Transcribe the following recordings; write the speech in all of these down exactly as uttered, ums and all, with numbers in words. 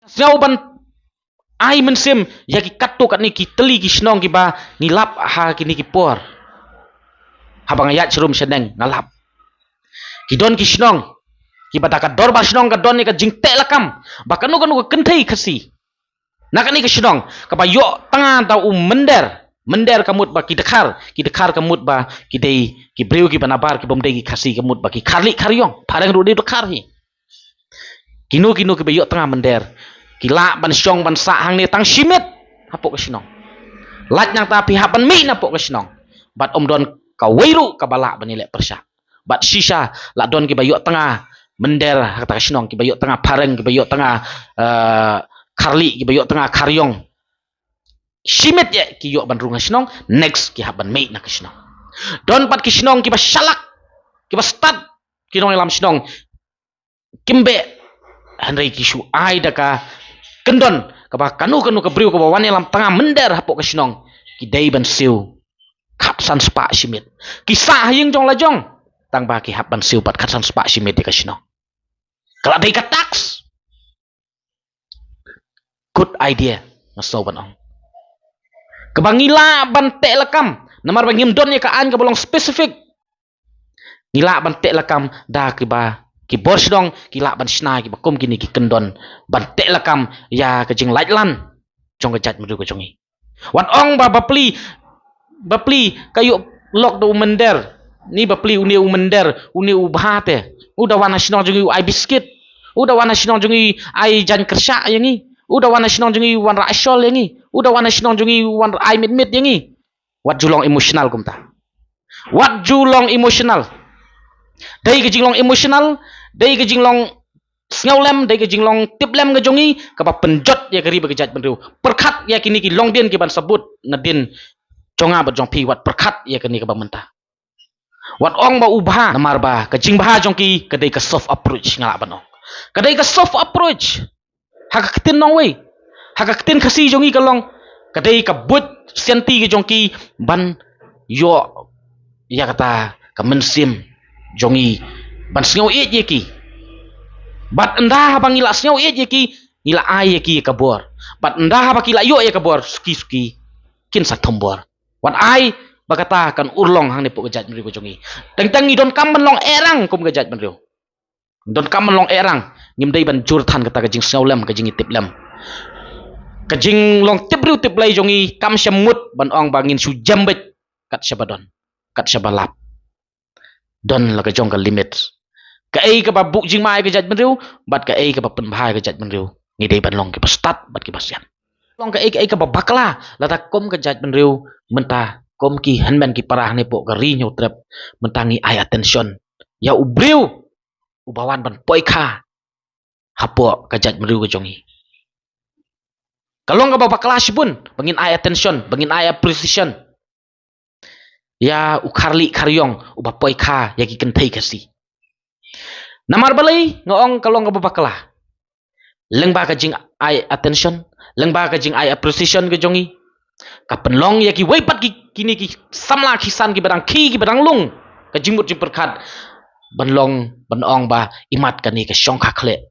Sngew ban ai mynsiem ïa ki katto katne ki tylli ki shnong kiba ngi lap ha kine ki por. Haba nga ïaid sharum shaneng nga lap, ki don ki shnong kiba da ka dorbar shnong ka don ïa ka jingteh lakam ba kano kano ka kynthei Khasi na kane ka shnong kaba ïoh tnga da u mynder, mynder ka mut ba ki dkhar, ki dkhar ka mut ba ki dei ki briew kiba nabar, ki bym dei ki Khasi, ka mut ba ki kharlieh kharïong, phareng ruh dei dkhar hi. Kino kino kiba ïoh tnga mynder ki lah ban shong ban sah hangne tang shi miet hapoh ka shnong. Lait nangta phi hap ban mih napoh ka shnong bad ym don kawei ruh kaba lah ban ïaleh pyrshah. Bad shisha la don kiba ïoh tnga mynder ha kata ka shnong, kiba ïoh tnga phareng, kiba ïoh tnga, eh, kharlieh, kiba ïoh tnga kharïong. Shi miet ïa ki ïoh ban rung ha shnong, next ki hap ban mih na ka shnong. Don pat ki shnong kiba shalak, kiba stad ki nongïalam shnong, kim beh, hynrei ki shu ai da ka kyndon kaba kano kano ka briew kaba wan ïalam tnga mynder hapoh ka shnong ki dei ban siew khatsan spah shi miet. Ki sah ha ïing jong la jong tang ba ki hap ban siew pat khatsan spah shi miet ïa ka shnong. Ka la dei ka tax. Good idea, nga sngew ban ong. Kaba ngi lah ban teh lakam namar ba ngim don ïa ka aiñ kaba long specific. Ngi lah ban teh lakam da kiba ki bor shnong ki lah ban shna kiba kum kine ki kyndon ban teh lakam ïa ka jinglait lan jong ka jaitbynriew ka jong ngi. Wat ong ba bapli, bapli ka ïoh lok da u mynder, ni bapli une u mynder, une u bha te. U da wan ha shnong jong ngi u ai biskit, u da wan ha shnong jong ngi u ai jaiñ kyrshah ïa ngi, u da wan ha shnong jong ngi u wanrah shol ïa ngi, u da wan ha shnong jong ngi u wanrah ai mitmit ïa ngi. Wat ju long emotional kumta. Wat ju long emotional. Dei ka jinglong emotional, dei ka jinglong sngewlem, dei ka jinglong tiplem ka jong ngi kaba pynjot ïa ka ri bad ka jaitbynriew. Pyrkhat ïa kine ki longdien kiban sabut nadien jong nga bad jong phi, wat pyrkhat ïa kane kaba mynta. Wat ong ba u bha namar ba ka jingbha jong ki ka dei ka soft approach, nga lah ban ong. Ka dei ka soft approach. Ha ka ktien nongwei, ha ka ktien Khasi jong ngi ka long, ka dei ka buit sianti ka jong ki ban ïoh ïa kata ka mynsiem jong ngi ban sngew ïeit ïa ki. Bad ynda haba ngi la sngew ïeit ïa ki, ngi la ai ïa ki ïa ka bor. Bad ynda haba ki la ïoh ïa ka bor, suki suki kin sa thombor. Wat ai ba kata kan urlong hangne hapoh ka jaitbynriew ka jong ngi. Teng teng ngi donkam ban long eh rang kum ka jaitbynriew. Donkam ban long eh rang, ngim dei ban jur than kata ka jingsngewlem, ka jingïatiplem. Ka jinglong tip briew tip Blei jong ngi kam shym mut ban ong ba ngin shu jem beit kat shaba don, kat shaba lap. Don la ka jong ka limit. Kaei kaba buh jingma ïa ka jaitbynriew bad kaei kaba pynbha ïa ka jaitbynriew, ngi dei ban long kiba stad bad kiba sian. Long kaei kaei kaba bakla, lada kum ka jaitbynriew mynta, kum ki hynmen ki para hangne hapoh ka Ri Hynñiewtrep mynta, ngi ai attention ïa u briew uba wan ban poi kha hapoh ka jaitbynriew ka jong ngi. Ka long kaba bakla shibun ba ngin ai attention, ba ngin ai appreciation ïa u kharlieh kharïong uba poi kha ïa ki kynthei Khasi. Namar balei nga ong ka long kaba bakla? Lyngba ka jingai attention, lyngba ka jingai appreciation ka jong ngi, ka pynlong ïa kiwei pat ki, kine ki samla ki san kiba dang khie, kiba dang lung ka jingmut jingpyrkhat, ban long, ban ong ba imat kane ka shongkha khleh,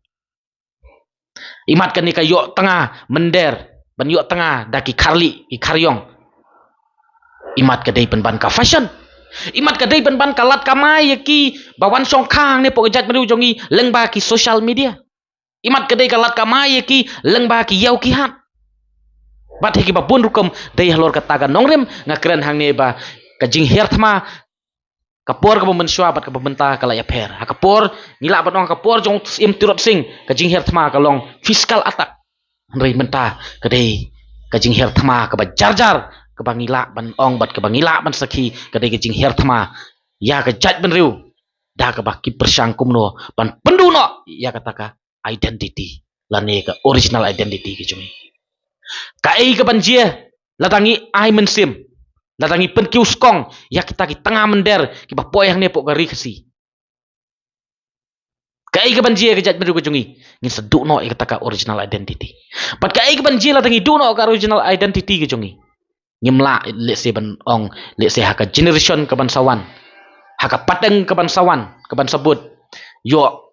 imat kane ka ïoh tnga mynder, ban ïoh tnga da ki kharlieh ki kharïong, imat ka dei pynban ka fashion, imat ka dei pynban ka lad kamai ïa kiba wan shongkha hangne hapoh ka jaitbynriew jong ngi lyngba ki social media. Imat ka dei ka lad kamai ïa ki lyngba ki ïew ki hat. Bad ha kiba bun rukom, dei halor kata ka nongrim nga kren hangne ba ka jinghiar thma ka por kaba mynshuwa bad kaba mynta ka la ïapher. Ha ka por, ngi lah ban ong, ha ka por jong u Syiem Tirot Sing, ka jinghiar thma ka long physical attack. Hynrei mynta ka dei ka jinghiar thma kaba jar jar, kaba ngi lah ban ong bad kaba ngi lah ban sakhi, ka dei ka jinghiar thma ïa ka jaitbynriew da kaba ki pyrshang kumno ban pynduh noh ïa kata ka identity lane ka original identity ka jong ngi. Kaei kaban jia lada ngi ai mynsiem, lada ngi pynkiew skong ïa kita ki tnga mynder kiba poi hangne hapoh ka Ri Khasi? Kaei kaban jia ïa ka jaitbynriew ka jong ngi? Ngin sa duh noh ïa kata ka original identity. Bad kaei kaban jia lada ngi duh noh ka original identity ka jong ngi? Ngim lah, let's say, ban ong, let's say, ha ka generation kaban sa wan, ha ka pateng kaban sa wan, kaban sa bud, ïoh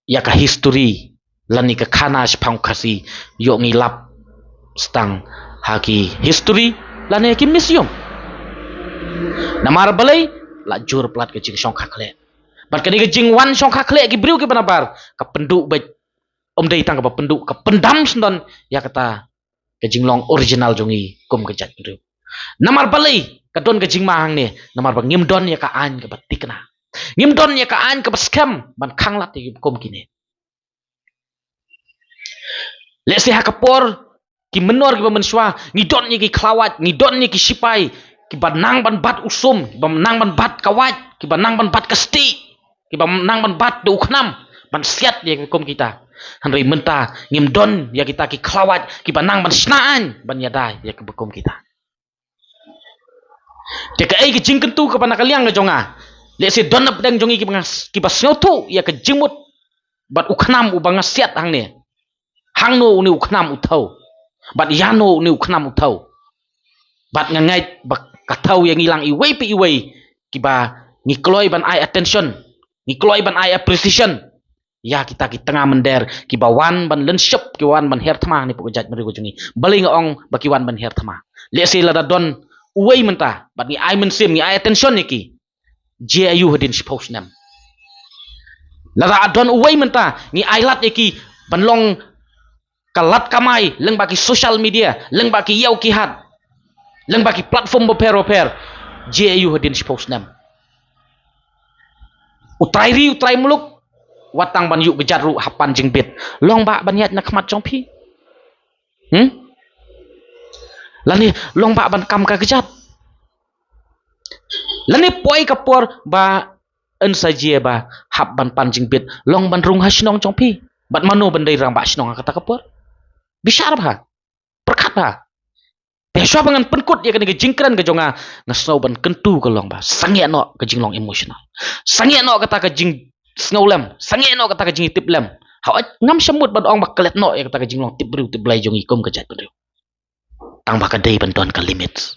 ïa ka history lane ka khana shaphang Khasi ïoh ngi lap stang ha ki history lane ki museum. Namar balei? La jur palat ka jingshongkha khleh. Bad kane ka jingwan shongkha khleh ki briew kiba nabar, ka pynduh beit, ym dei tang kaba pynduh, ka pyndam sngewdon ïa kata ka jinglong original jong ngi kum ka jaitbynriew. Namar balei ka don ka jingma hangne? Namar ba ngim don ïa ka aiñ kaba thikna. Ngim don ïa ka aiñ kaba skhem ban khanglad ïa kiba kum kine. Lehse ha ka por ki mynnor kiba mynshuwa, ngi don ïa ki khlawait, ngi don ïa ki shipai kiba nang ban bat u sum, kiba nang ban bat ka wait, kiba nang ban bat ka stieh, kiba nang ban bat da u khnam ban siat ïa kiba kum kita. Hynrei mynta ngim don ïa kita ki khlawait kiba nang ban shna aiñ ban ïada ïa kiba kum kita. Te kaei ka jingkyntu kaba na ka liang ka jong nga? Lehse don napdeng jong ngi kiba nga, kiba sngewthuh ïa ka jingmut bad u khnam uba nga siat hangne. Hangno une u khnam u thew? Bad ïano une u khnam u thew? Bad nga ngeit ba ka thew ïa ngi lang iwei pa iwei kiba ngi kloi ban ai attention, ngi kloi ban ai appreciation ïa kita ki tnga mynder kiba wan ban lynshop, ki wan ban her thma hangne hapoh ka jaitbynriew ka jong ngi. Balei nga ong ba ki wan ban her thma? Lehse lada don uwei mynta bad ngi ai mynsiem, ngi ai attention ïa ki, jia aïu hadien shiphew snem? Lada don uwei mynta ngi ai lad ïa ki ban long ka lad kamai lyngba ki social media, lyngba ki ïew ki hat, lyngba ki platform bapher bapher, jia aïu hadien shiphew snem? U trai ri, u trai muluk, wat tang ban ïuh kjat ruh ha pan jingbit, long ba ban ïaid na khmat jong phi? Hmm? Lane long ba ban kam ka kjat? Lane poi ka por ba yn sa jia ba hap ban pan jingbit, long ban rung ha shnong jong phi? Bad mano ban dei rangbah shnong ha kata ka por? Bishar bha. Pyrkhat bha. Te shuwa ba ngan pynkut ïa kane ka jingkren ka jong nga, nga sngew ban kyntu ka long ba sangeh noh ka jinglong emotional. Sangeh noh kata ka jingsngewlem, sangeh noh kata ka jingtip lem. Hooid, ngam shym mut ban ong ba klet noh ïa kata ka jinglong tip briew tip Blei jong ngi kum ka jaitbynriew. Tang ba ka dei ban don ka limit.